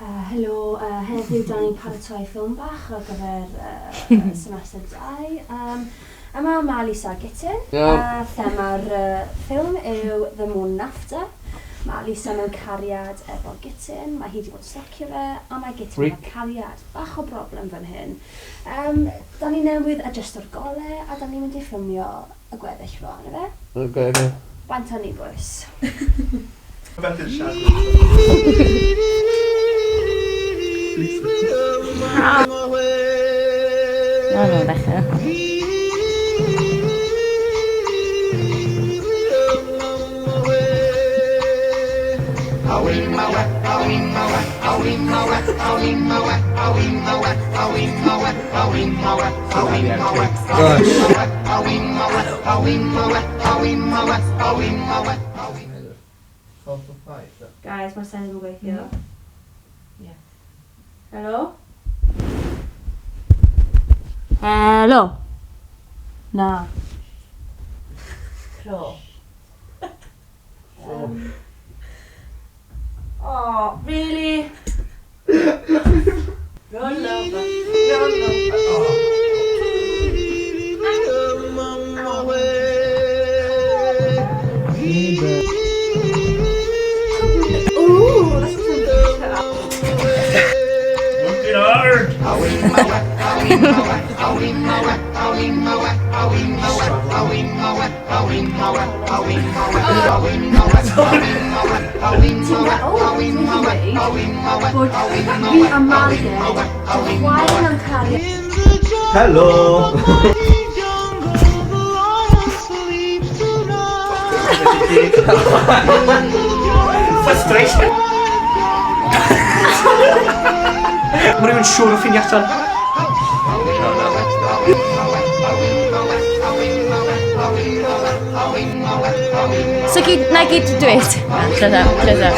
Helo, heddiw dan ni'n paratoi ffilm bach ar gyfer semester 2. Yma mae Lisa Gutyn. A thema'r ffilm yw The Morning After. Mae Lisa mewn cariad efo Gutyn, mae hi wedi bod yn stalcio fe, a mae Gutyn efo cariad. Bach o broblem fan hyn. Dan ni newydd adjusto'r gole a dan ni'n mynd i ffilmio y gweddill rwan, ife? Oce, oce. Bant â ni, bois. Na, mae'n dechrau. Guys, mae'r sound yn gweithio. Yeah. Helo? Helo? Na. Clo. Oh, really? Roll over, roll over. Ooh, that's Working hard! Ti'n oh, ti'n dweud bod fi a Marged yn chwarae mewn cariad. Helo! Frustration! Mae rhywun siŵr o ffeindio allan. So gyd, na gyd dwi'n dweud. Tryda, tryda.